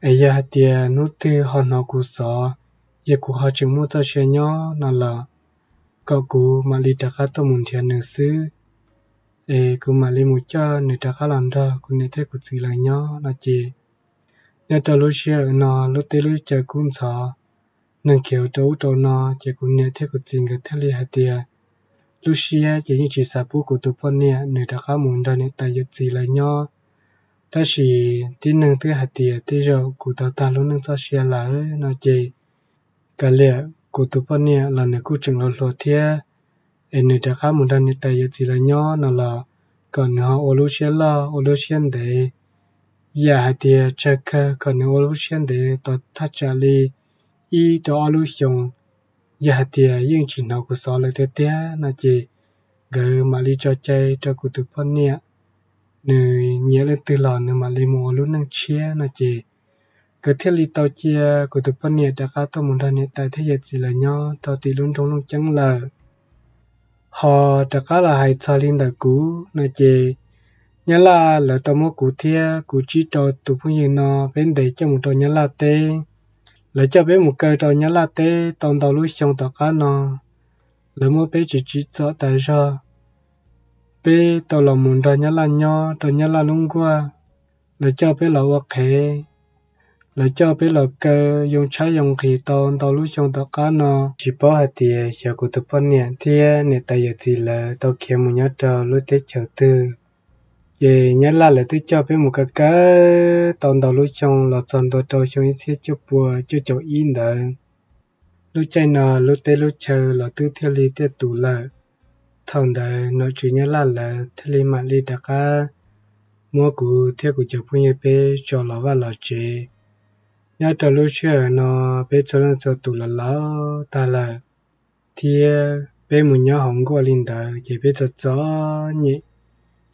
Es yog hais tias hnub twg ho hnov kuv xov, yog kuv ho tseem muaj txoj sia nyob no los kom kuv mam li rov qab tuaj mus nrhiav nws xwb, es kuv mam li mus coj nws rov qab los nrog kuv niam thiab kuv txiv lawv nyob no ces nyob rau lub sij hawm no lub teb lub chaw kub ntxhov, neeg khiav rau ub rau no, ces kuv niam thiab kuv txiv nkawd thiaj li hais tias lub siab ces yeej tsis xav pub kuv tus poj niam nws rov qab mus nrog niam tais yawm txiv lawv nyob. Tab sis tib neeg twb hais tias tej zaum kuv tau tag lub neej txoj sia lawm no ces kav liam kuv tus poj niam los nws kuj tseem hluas hluas thiab, es nws rov qab mus nrog niam tais yawm txiv lawv nyob no los kom nws ho ua lub siab loj ua lub siab ntev. Yam hais tias tsawg kawg kom nws ua lub siab ntev tau thaj tsam li ib rau ob lub xyoo. Yog hais tias yeej tsis hnov kuv xov lawm tiag tiag no ces nkawd mam li tso cai rau kuv tus poj niam, nws nyiam leej twg los nws mam li mus ua lub neej tshiab no ces nkawd thiaj li tau cia kuv tus poj niam rov qab tuaj mus nrog niam tais thiab yawm txiv lawv nyob rau tim lub nroog Looj Ceeb lawm. Ho rov qab los hais txog li ntawm kuv no ces nyab laj lawv tau muab kuv thiab kuv tsib rau tus phooj ywg no peb ntes coj mus rau nyab laj teb. Lawv coj peb mus kaw rau nyab laj teb tau ntau lub xyoo tom qab no, lawv muab peb tsim tsim txom tas zog. Peb tau los mus nrog nyab laj nyob rau nyab laj lub nkuaj, lawv coj peb los ua qhev, lawv coj peb los kaw yoo tshaib yoo nqhis tau ntau lub xyoo tom qab no. Tsis paub hais tias xyov kuv tus poj niam thiab niam tais yawm txiv lawv tau khiav mus nyob rau lub teb chaws twg, ces nyab laj lawv twb coj peb mus kaw kaw tau ntau lub xyoo los txog ntua rau xyoo ib txhiab cuaj pua cuaj caum ib ntawd. Lub caij no lub teb lub chaw los twb thiaj li tiaj tus lawm. Thaum ntawd nom tswv nyab laj lawv thiaj li mam li rov qab muab kuv thiab kuv cov phooj ywg peb tso los vaj los tsev. Nyob rau lub sij hawm no peb txhua leej txhua tus los laus tag lawm, thiab peb mus nyob hauv nkuaj li ntawd ces peb txom txom nyem,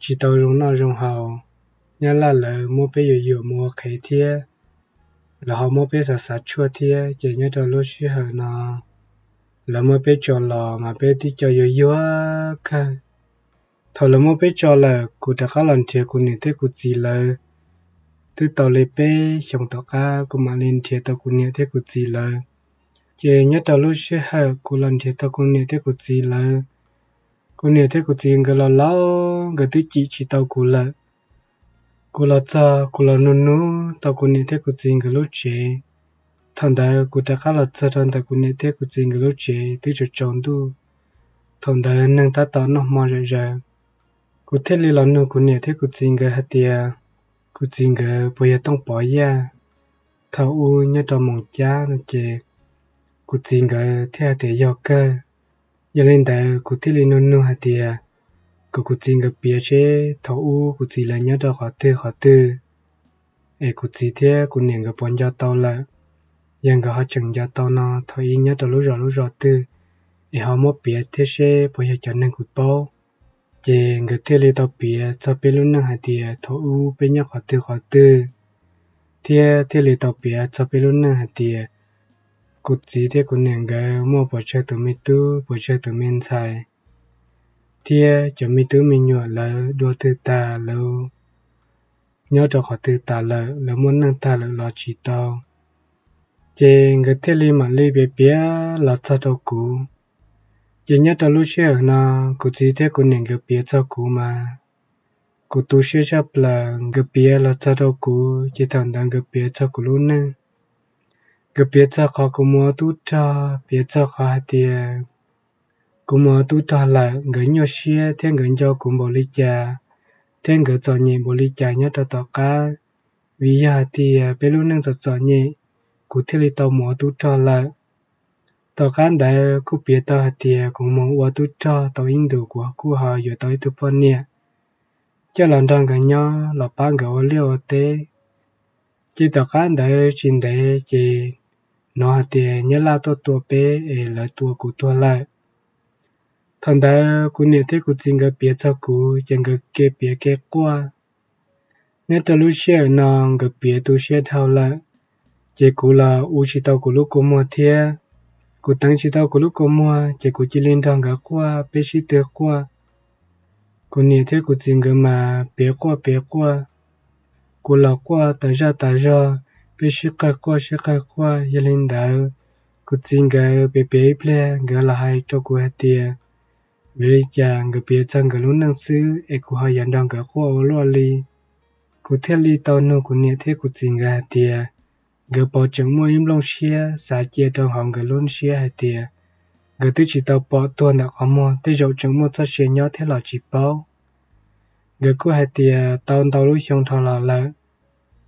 tsis tau zoo noj zoo haus. Nyab laj lawv muab peb yuam yuam mus ua qhev thiab, lawv ho muab peb xav xav tshuaj thiab ces nyob rau lub sij hawm no lawv muab peb tso los mas peb twb co yuag yuag kawg. Thaum lawv muab peb tso lawm kuv rov qab los nrhiav kuv niam thiab kuv txiv lawv. Twb tau li peb xyoos tom qab kuv mam li nrhiav tau kuv niam thiab kuv txiv lawv. Ces nyob rau lub sij hawm kuv los nrhiav tau kuv niam thiab kuv txiv lawv, kuv niam thiab kuv txiv nkawd los laus, nkawd twb cim tsis tau kuv lawm. Kuv los txog kuv los nug nug tau kuv niam thiab kuv txiv nkawd lub tsev. Thaum ntawd kuv rov qab los txog rau ntawm kuv niam thiab kuv txiv nkawd lub tsev twb tsaus tsaus ntuj. Thaum ntawd neeg tab tom noj hmo zom zaws. Kuv thiaj li los nug kuv niam thiab kuv txiv nkawd hais tias, kuv txiv nkawd puas yog Tooj Pov Yaj thaum ub nyob rau Moos Cab no ces kuv txiv nkawd thiaj hais tias yog kawg. Yog li ntawd kuv thiaj li nug nug hais tias kom kuv txiv nkawd piav seb thaum ub kuv txiv lawv nyob rau qhov twg qhov twg, es kuv txiv thiab kuv niam nkawd puas nco tau lawm. Yog nkawd ho tseem nco tau no thaum ub nyob rau lub zos lub zos twg, es ho muab piav thiab seb puas yog cov neeg kuv paub. Ces nkawd thiaj li tau piav txog peb lub neej hais tias thaum ub peb nyob qhov twg qhov twg, thiab thiaj li tau piav txog peb lub neej hais tias kuv txiv thiab kuv niam nkawd muaj puas tsawg tus me tub puas tsawg tus me ntxhais. thiab cov me tub me nyuam lawv dua twg tas, lawv nyob rau qhov twg tas lawm, lawv muaj neej tag lawm los tsis tau. Ces nkawd thiaj li mam li piav piav los txog rau kuv. Ces nyob rau lub sij hawm no, kuv txiv thiab kuv niam nkawd piav txog kuv mas kuv tu siab tshaj plaws. Nkawd piav los txog rau kuv, ces thaum ntawd nkawd piav txog kuv lub neej. Nkawd piav txog qhov kuv mus ua tub rog, piav txog qhov hais tias kuv mus ua tub rog lawm, nkawd nyuaj siab thiab nkawd nco kuv npaum li cas, thiab nkawd txom nyem npaum li cas nyob rau tom qab. Vim yog hais tias peb lub neej txom txom nyem, kuv thiaj li tau mus ua tub rog lawm. Tom qab ntawd kuj piav tau hais tias kuv mus ua tub rog tau ib ntus, kuv kuj ho yuav tau ib tug poj niam coj los nrog nkawd nyob, los pab nkawd ua liaj ua teb. Ces tom qab ntawd tsis ntev ces hnov hais tias Nyab Laj tuaj tua peb es lawv tua kuv tuag lawm. Thaum ntawd kuv niam thiab kuv txiv nkawd piav txog kuv ces nkawd kev piav kev quaj. Nyob rau lub sij hawm no nkawd piav tu siab dhau lawm, ces kuv los ua tsis tau kuv lub kua muag thiab. Kuv teev tsis tau kuv lub kua muag ces kuv cia li nrog nkawd quaj, peb sib tw quaj. Kuv niam thiab kuv txiv nkawd mas piav quaj piav quaj, kuv los quaj tas zaj tas zog, peb sib qawg quaj sib qawg quaj. Yog li ntawd, kuv txiv nkawd piav piav ib pliag, nkawd los hais rau kuv hais tias, vim li cas nkawd piav txog nkawd lub neej xwb es kuv ho yuav nrog nkawd quaj ua luaj li. Kuv thiaj li tau nug kuv niam thiab kuv txiv nkawd hais tias, nkawd puas tseem muaj ib nplooj siab xav cia rau hauv nkawd lub siab hais tias, nkawd twb tsis tau pom tuag ntawm qhov muag, tej zaum tseem muaj txoj sia nyob thiab los tsis paub. Nkawd kuj hais tias tau ntau lub xyoo dhau los lawm,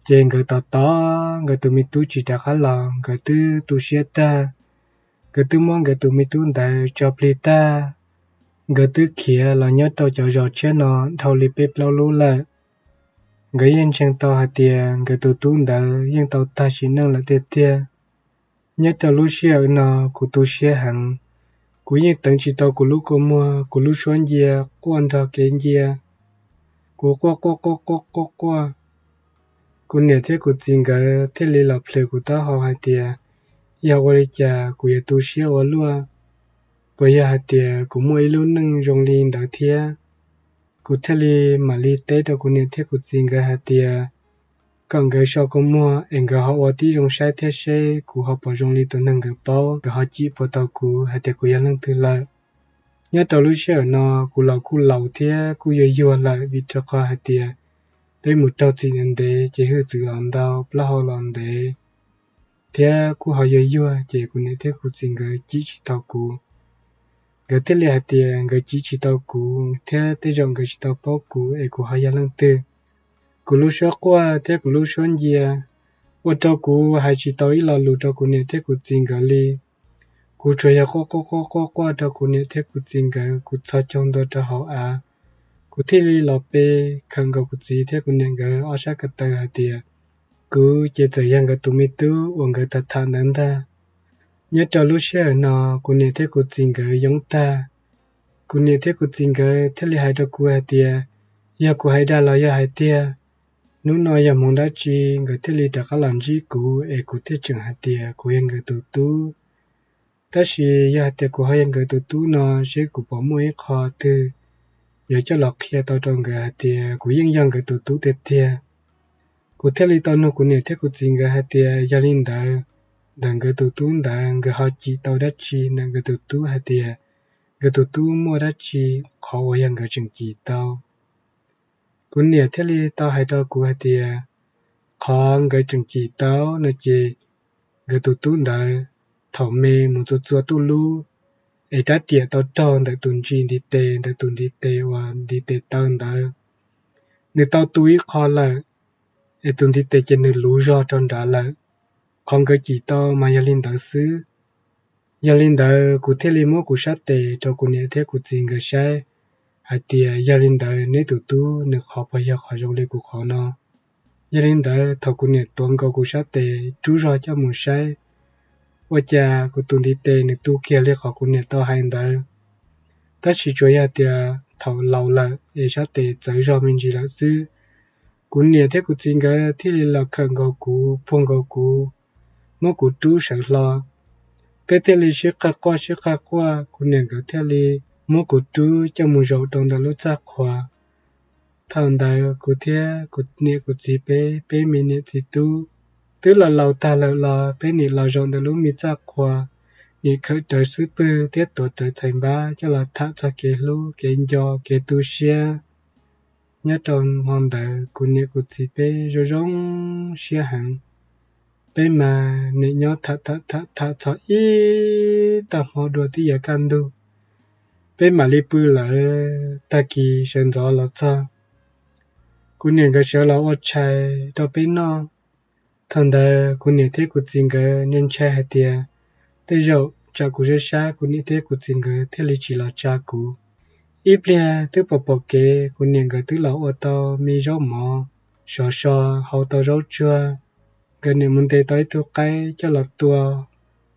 ces nkawd tos tos nkawd tus me tub tsis rov qab los, nkawd twb tu siab tag. Nkawd twb muab nkawd tus me tub ntawd tso plig tag, nkawd twb khiav los nyob rau cov zos tshiab no dhau li peb plaub lub lawm. Nkawd yeej ntseeg tau hais tias nkawd tus tub ntawd yeej tau tag sim neej lawm tiag tiag. Nyob rau lub sij hawm no kuv tu siab heev, kuv yeej teev tsis tau kuv lub kua muag, kuv lub suab ncia quaj nrog kev ncia, kuv quaj quaj quaj quaj quaj quaj. Kuv niam thiab kuv txiv nkawd thiaj li los plhws kuv taub hau hais tias, yog ua li cas kuv yuav tu siab ua luaj? Puas yog hais tias kuv muaj ib lub neej zoo li ntawd thiab? Kuv thiaj li mam li teb rau kuv niam thiab kuv txiv nkawd hais tias, kom nkawd so kua muag es nkawd ho ua tib zoo saib thiab seb kuv ho puas zoo li tus neeg nkawd paub, nkawd ho cim puas tau kuv hais tias kuv yog leej twg lawm. Nyob rau lub sij hawm no kuv los kuj laus thiab kuj yuag yuag lawm, vim rau qhov hais tias peb mus raug txim ntev ntev ces hwj txwv los ntau, plaub hau los ntev, thiab kuj ho yuag yuag ces kuv niam thiab kuv txiv nkawd cim tsis tau kuv. Nkawd thiaj li hais tias nkawd cim tsis tau kuv thiab tej zaum nkawd tsis tau paub kuv es kuv ho yog leej twg. Kuv lub suab quaj thiab kuv lub suab ncia ua rau kuv hais tsis tau ib lo lus rau kuv niam thiab kuv txiv nkawd li. Kuv tsuas yog quaj quaj quaj quaj quaj rau kuv niam thiab kuv txiv nkawd, kuv txhos caug ntua rau hauv av. Kuv thiaj li los pe khawm nkaus kuv txiv thiab kuv niam nkawd ob sab ko taw hais tias, kuv ces txawm yog nkawd tus me tub uas nkawd tham tham ntawd ntag. Nyob rau lub sij hawm no kuv niam thiab kuv txiv nkawd yoob tag. Kuv niam thiab kuv txiv nkawd thiaj li hais rau kuv hais tias, yog kuv hais dag los yog hais tiag. Hnub no yog hmoov dab tsi nkawd thiaj li rov qab los ntsib kuv es kuv thiaj tseem hais tias kuv yog nkawd tus tub. Tab sis yog hais tias kuv ho yog nkawd tus tub no, seb kuv puas muaj ib qho twg yuav coj los qhia tau rau nkawd hais tias kuv yeej yog nkawd tus tub tiag tiag. Kuv thiaj li tau nug kuv niam thiab kuv txiv nkawd hais tias yog li ntawd, ntawm nkawd tus tub ntawd nkawd ho cim tau dab tsi ntawm nkawd tus tub hais tias nkawd tus tub muaj dab tsi qhov uas yog nkawd tseem cim tau. Kuv niam thiaj li tau hais rau kuv hais tias qhov nkawd tseem cim tau no ces nkawd tus tub ntawd thaum me mus txua txua tuj lub es rab riam tau raug ntawm tus ntsis ntiv tes, ntawm tus ntiv tes uas ntiv tes taw ntawd, nws tau tu ib qho lawm, es tus ntiv tes ces nws luv zog rau nrad lawm. Qhov nkawd cim tau mas yog li ntawd xwb. Yog li ntawd kuv thiaj li muab kuv sab tes rau kuv niam thiab kuv txiv nkawd saib hais tias yog li ntawd neb tus tub nws qhov puas yog qhov zoo li kuv qhov no. Yog li ntawd thaum kuv niam tuav nkaus kuv sab tes rub zog coj mus saib, ua cas kuv tus ntiv tes nws tu kiag li qhov kuv niam tau hais ntawd. Tab sis tsuas yog tias thaum laus lawm es sab tes txawv zog me ntsis lawm xwb. Kuv niam thiab kuv txiv nkawd thiaj li los khawm nkaus kuv, puag nkaus kuv, muab kuv rub sawv hlo. Peb thiaj li sib qawg quaj sib qawg quaj, kuv niam nkawd thiaj li muab kuv rub coj mus zaum rau ntawm lub txaj qhua. Thaum ntawd kuv thiab kuv niam kuv txiv peb, peb me niam txiv tub twb los laus tag lawm los peb niam los zaum ntawm lub me txaj qhua, niam khawm rawv xub pwg thiab tuav rawv txhais npab coj los tham txog kev hlub kev nco kev tu siab. Nyob rau hmo ntawd kuv niam kuv txiv peb zoo zoo siab heev. Peb mas niam nyob tham tham tham tham txog ib tag hmo dua twb yuav kaj ntug. Peb mam li pw lawm, tag kis sawv ntxov los txog, kuv niam nkawd sawv los ua tshais rau peb noj. Thaum ntawd kuv niam thiab kuv txiv nkawd ntshai ntshai hais tias tej zaum tsam kuv sab sab kuv niam thiab kuv txiv nkawd thiaj li tsis los tsa kuv. Ib pliag twb pom pom kev kuv niam nkawd twb los ua tau me zaub mov, sov so, hau tau zaub tsuag. Nkawd niam mus ntes tau ib tug qaib coj los tua,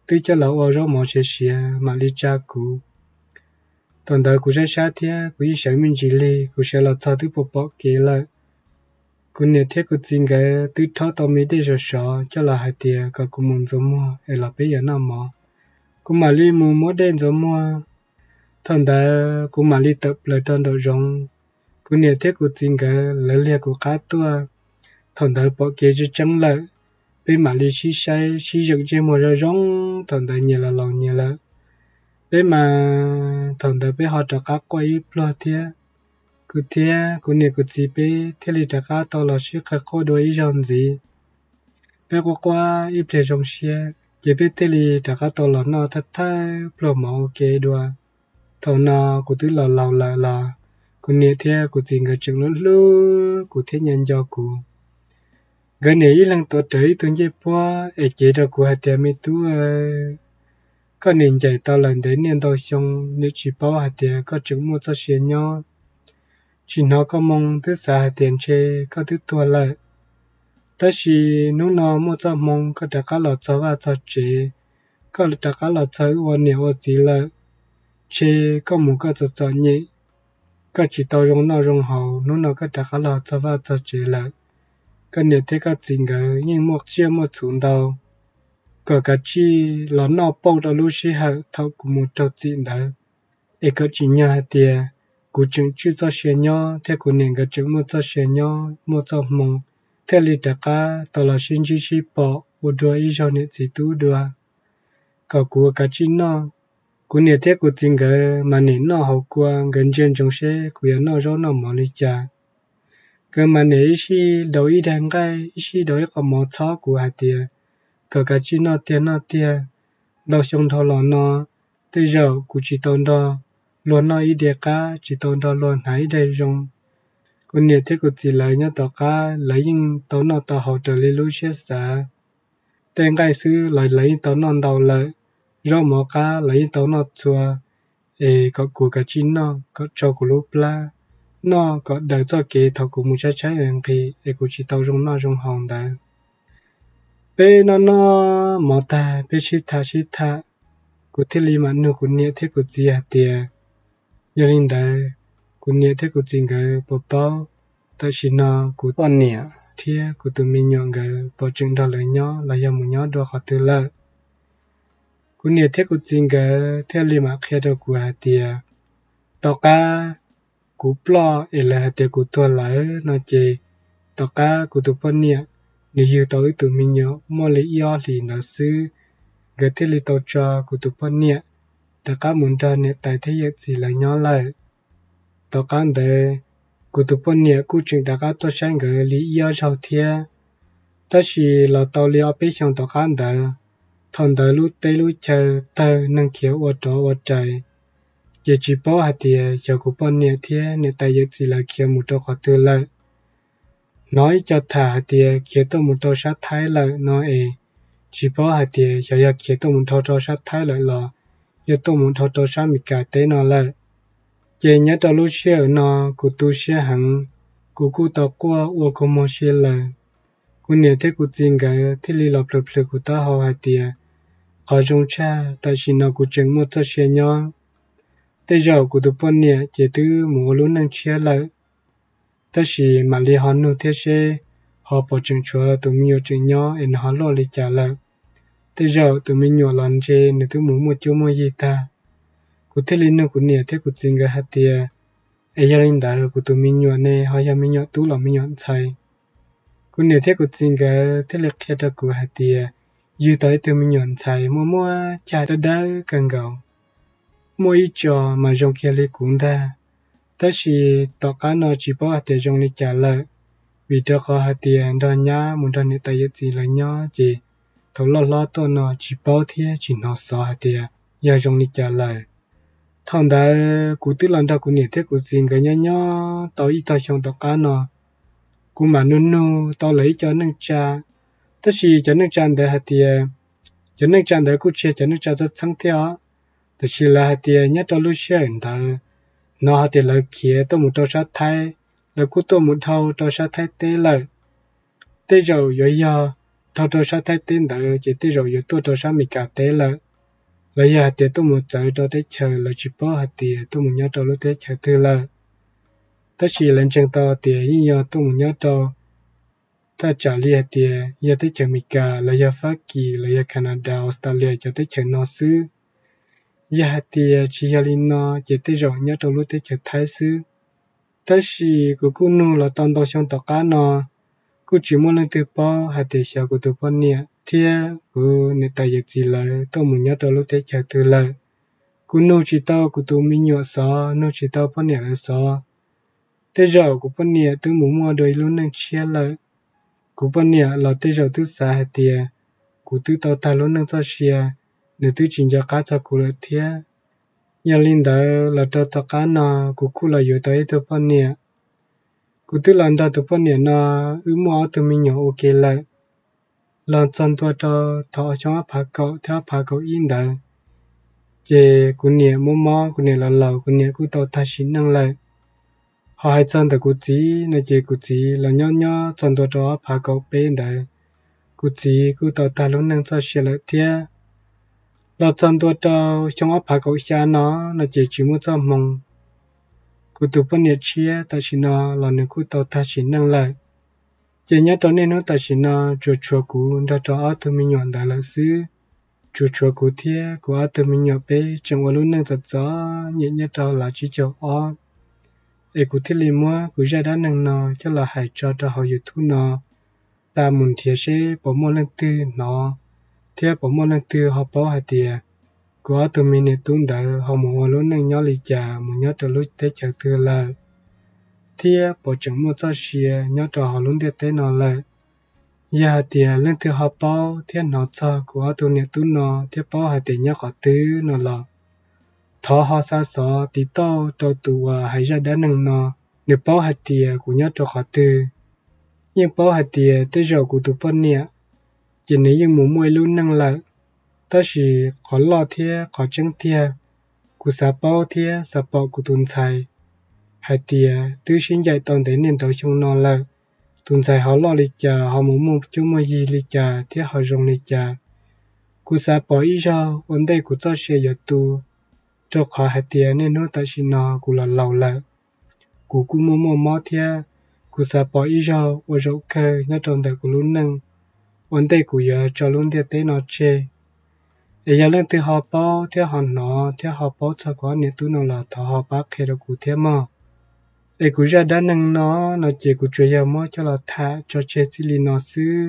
twb coj los ua zaub mov siav siav mam li tsa kuv. Thaum ntawd kuv sab sab thiab kuv yeej sawv me ntsis li, kuv sawv los txog twb pom pom kev lawm. Kuv niam thiab kuv txiv nkawd twb rhaub tau me dej sov sov coj los hais tias kom kuv mus ntxuav muag es los peb yuav noj mov. Kuv mam li mus muab dej ntxuav muag. Thaum ntawd kuv mam li tawm plaws rau nraum zoov. Kuv niam thiab kuv txiv nkawd lawv liag kuv qab tuaj. Thaum ntawd pom kev tseeb tseeb lawm, peb mam li sib saib sib zeem ntsej muag zoo zoo, thaum ntawd nyias los laus nyias lawm. Peb mas thaum ntawd peb ho rov qab quaj ib pluag thiab. Kuv thiab kuv niam kuv txiv peb thiaj li rov qab tau los sib qawm quaj dua ib zaug ntxiv. Peb quaj quaj ib pliag zoo siab ces peb thiaj li rov qab tau los noj thawj thawj pluag mov ua ke dua. Thaum no kuv twb los laus lawm los kuv niam thiab kuv txiv nkawd tseem hlub hlub kuv thiab nco nco kuv. Nkawd niam ib leeg tuav rawv ib tug ncej puab es cev rau kuv hais tias, me tub, koj niam ncaim tau lawm ntev niaj ntau xyoo, niam tsis paub hais tias koj tseem muaj txoj sia nyob. Tsis hnov koj moo twb xav hais tias ntshe koj twb tuag lawm. Tab sis hnub no muaj txoj hmoo koj rov qab los txog vaj txog tsev, koj rov qab los txog wb ua niam ua txiv lawm. Ntshe koj mus koj txom txom nyem, koj tsis tau zoo noj zoo haus, hnub no koj rov qab los txog vaj txog tsev lawm. Koj niam thiab koj txiv nkawd yeej muaj tsiaj muaj txhuv ntau, kom kav tsij los noj pauj rau lub sij hawm thaum kuv mus raug txim ntawd, es kom tsim nyog hais tias kuv tseem tswj txoj sia nyob thiab kuv niam nkawd tseem muaj txoj sia nyob muaj txoj hmoo, thiaj li rov qab tau los sib ntsib sib pom ua dua ib zaug niam txiv tub dua, kom kuv kav tsij noj. Kuv niam thiab kuv txiv nkawd mas nim noj hauv kua, nkawd ntsia ntsoov seb kuv yuav noj zaub noj mov li cas. Nkawd mas nim ib sij daus ib daig nqaij, ib sij daus ib qho mov txhob kuv hais tias kom kav tsij noj tiag noj tiag. Ntau xyoo dhau los no, tej zaum kuv tsis tau nrog luag noj ib diav qab, tsis tau nrog luag hnav ib daig zoo. Kuv niam thiab kuv txiv lawv nyob tom qab lawv yeej tau noj tau haus raws li lub siab xav. Tej nqaij xwb los lawv yeej tau noj ntau lawm, zaub mov qab lawv yeej tau noj txhua, es kom kuv kav tsij noj kom tso kuv lub plab, noj kom daws txoj kev thaum kuv mus tshaib tshaib nqhis es kuv tsis tau zoo noj zoo haus ntawd. Peb noj noj mov tag peb sib tham sib tham, kuv thiaj li mam nug kuv niam thiab kuv txiv hais tias, yog li ntawd, kuv niam thiab kuv txiv nkawd puas paub tam sim no kuv poj niam thiab kuv tus me nyuam nkawd puas tseem nrog lawv nyob los yog mus nyob dua qhov twg lawm? Kuv niam thiab kuv txiv nkawd thiaj li mam qhia rau kuv hais tias, tom qab kuv ploj es lawv hais tias kuv tuag lawm no ces, tom qab kuv tus poj niam nws yug tau wb tus me nyuam muaj li ib ob hlis ntawd xwb, nkawd thiaj li tau tso kuv tus poj niam rov qab mus nrog niam tais thiab yawm txiv lawv nyob lawm. Tom qab ntawd, kuv tus poj niam kuj tseem rov qab tuaj saib nkawd li ib ob zaug thiab. Tab sis los tau li ob peb xyoos tom qab ntawd, thaum ntawd lub teb lub chaw tawg, neeg khiav ua rov ua rais, ces tsis paub hais tias xyov kuv poj niam thiab niam tais yawm txiv lawv khiav mus rau qhov twg lawm. Hnov ib co tham hais tias khiav tuaj mus rau sab Thaib lawm no es, tsis paub hais tias xyov yog khiav tuaj mus dhau rau sab Thaib lawm los yog tuaj mus dhau rau sab Amelikas teb no lawm. Ces nyob rau lub sij hawm no kuv tu siab heev, kuv kuj tau quaj ua kua muag sia lawm. Kuv niam thiab kuv txiv nkawd thiaj li los plhws plhws kuv taub hau hais tias, qhov zoo tshaj tam sim no kuv tseem muaj txoj sia nyob. Tej zaum kuv tus poj niam ces twb mus ua lub neej tshiab lawm, tab sis mam li ho nug thiab seb ho puas tseem tshuav tus me nyuam tseem nyob es nws ho luaj li cas lawm. Tej zaum tus me nyuam los ntshe nws twb mus muaj cuab muaj yig tag. Kuv thiaj li nug kuv niam thiab kuv txiv nkawd hais tias, es yog li ntawd kuv tus me nyuam ne ho yog me nyuam tub los me nyuam ntxhais? Kuv niam thiab kuv txiv nkawd thiaj li qhia rau kuv hais tias, yug tau ib tug me nyuam ntxhais muaj muaj cag dawb dawb kawg nkaus, muaj ib tso mas zoo kiag li kuv ntag. Tab sis tom qab no tsis paub hais tias zoo li cas lawm, vim rau qhov hais tias nrog nyab mus nrog niam tais yawm txiv lawv nyob ces thaum loj hlob tuaj no tsis paub thiab tsis hnov xov hais tias yog zoo li cas lawm. Thaum ntawd kuv twb los nrog kuv niam thiab kuv txiv nkawd nyob nyob tau ib tog xyoo tom qab no, kuv mam nug nug tau lawv ib co neej tsa, tab sis cov neej tsa ntawd hais tias, cov neej tsa ntawd kuj tsis yog cov neej tsa txheeb txheeb thiab os, tab sis lawv hais tias nyob rau lub sij hawm ntawd hnov hais tias lawv khiav tuaj mus rau sab Thaib, lawv kuj tuaj mus dhau rau sab Thaib teb lawm. Tej zaum yuav yog dhau rau sab Thaib teb ntawd ces tej zaum yuav tuaj rau sab Amelikas teb lawm, los yog hais tias tuaj mus txawv rau teb chaws lawv tsis paub hais tias tuaj mus nyob rau lub teb chaws twg lawm. Tab sis lawv ntseeg tau tias yeej yog tuaj mus nyob rau, thaj tsam li hais tias yog teb chaws Amelikas los yog Fab Kis los yog Canada, Australia cov teb chaws no xwb. Yog hais tias tsis yog li no ces tej zaum nyob rau lub teb chaws Thaib xwb. Tab sis kuv kuj nug los tau ntau xyoo tom qab no, kuj tsis muaj leej twg paub hais tias xyov kuv tus poj niam thiab kuv niam tais yawm txiv lawv tuaj mus nyob rau lub teb chaws twg lawm. Kuv nug tsis tau kuv tus me nyuam xov, nug tsis tau poj niam lawv xov. Tej zaum kuv poj niam twb mus muaj dua ib lub neej tshiab lawm. Kuv poj niam los tej zaum twb xav hais tias kuv twb tau tag lub neej txoj sia, nws twb tsis nco qab txog kuv lawm thiab. Yog li ntawd los rau tom qab no kuv kuj los yuav tau ib tug poj niam. Kuv twb los nrog tus poj niam no wb muaj ob tug me nyuam ua ke lawm. Los txog ntua rau thaum xyoo ob phav kaum thiab ob phav kaum ib ntawd, ces kuv niam mob mob, kuv niam los laus, kuv niam kuj tau tag sim neej lawm. Ho hais txog ntawm kuv txiv no ces kuv txiv los nyob nyob txog ntua rau ob phav kaum peb ntawd, kuv txiv kuj tau tag lub neej txoj sia lawm thiab. Los txog ntua rau xyoo ob phav kaum xya no, no ces tsis muaj txoj hmoo. Kuv tus poj niam tshiab tam sim no los nws kuj tau tag sim neej lawm. Ces nyob rau niaj hnub tam sim no tsuas tshuav kuv nrog rau ob tug me nyuam ntawd lawm xwb. Tsuas tshuav kuv thiab kuv ob tug me nyuam peb tseem ua lub neej txom txom nyem nyob rau lab tsib caug ob. Es kuv thiaj li muab kuv zaj dab neeg no coj los hais tso rau hauv YouTube no, tas mus nrhiav seb puas muaj leej twg hnov, thiab puas muaj leej twg ho paub hais tias kuv ob tug me niam tub ntawd ho mus ua lub neej nyob li cas, mus nyob rau lub teb chaws twg lawm, thiab puas tseem muaj txoj sia nyob rau hauv lub ntiaj teb no lawm. Yog hais tias leej twg ho paub thiab hnov txog kuv ob tug niam tub no thiab paub hais tias nyob qhov twg no los, thov ho xa xov tiv tauj rau tus uas hais zaj dab neeg no, nws paub hais tias kuv nyob rau qhov twg. Yeej paub hais tias tej zaum kuv tus poj niam, ces nws yeej mus muaj ib lub neej lawm. Tab sis qhov loj thiab qhov tseeb tiag, kuv xav paub thiab xav pom kuv tus ntxhais hais tias twb sib ncaim tau ntev niaj ntau xyoo no lawm, tus ntxhais ho loj li cas, ho mus muaj cuab muaj yig li cas thiab ho zoo li cas. Kuv xav pom ib zaug ua ntej kuv txoj sia yuav tu, rau qhov hais tias niaj hnub tam sim no kuv los laus lawm, kuv kuj muaj muaj mob thiab. Kuv xav pom ib zaug ua zaum kawg nyob rau ntawm kuv lub neej ua ntej kuv yuav tso lub ntiaj teb no tseg. Es yog leej twg ho paub thiab ho hnov thiab ho paub txog kuv ob niam tub no los thov ho pab qhia rau kuv thiab mog. Es kuv zaj dab neeg no, no ces kuv tsuas yog muab coj los tham tso tseg txij li no xwb.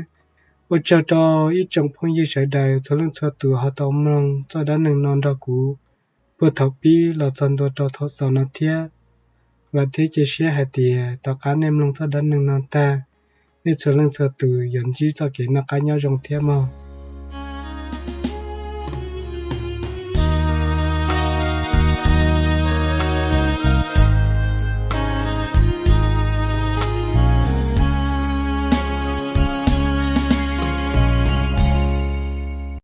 Ua tsaug rau ib tsoom phooj ywg sawv daws txhua leej txhua tus ho tau mloog txoj dab neeg no nrog kuv puag thaum pib los txog ntua rau thaum xaus no thiab. Vam thiab cia siab hais tias tom qab nej mloog txoj dab neeg no tag, nej txhua leej txhua tus yuav ntsib txoj kev noj qab nyob zoo thiab mog.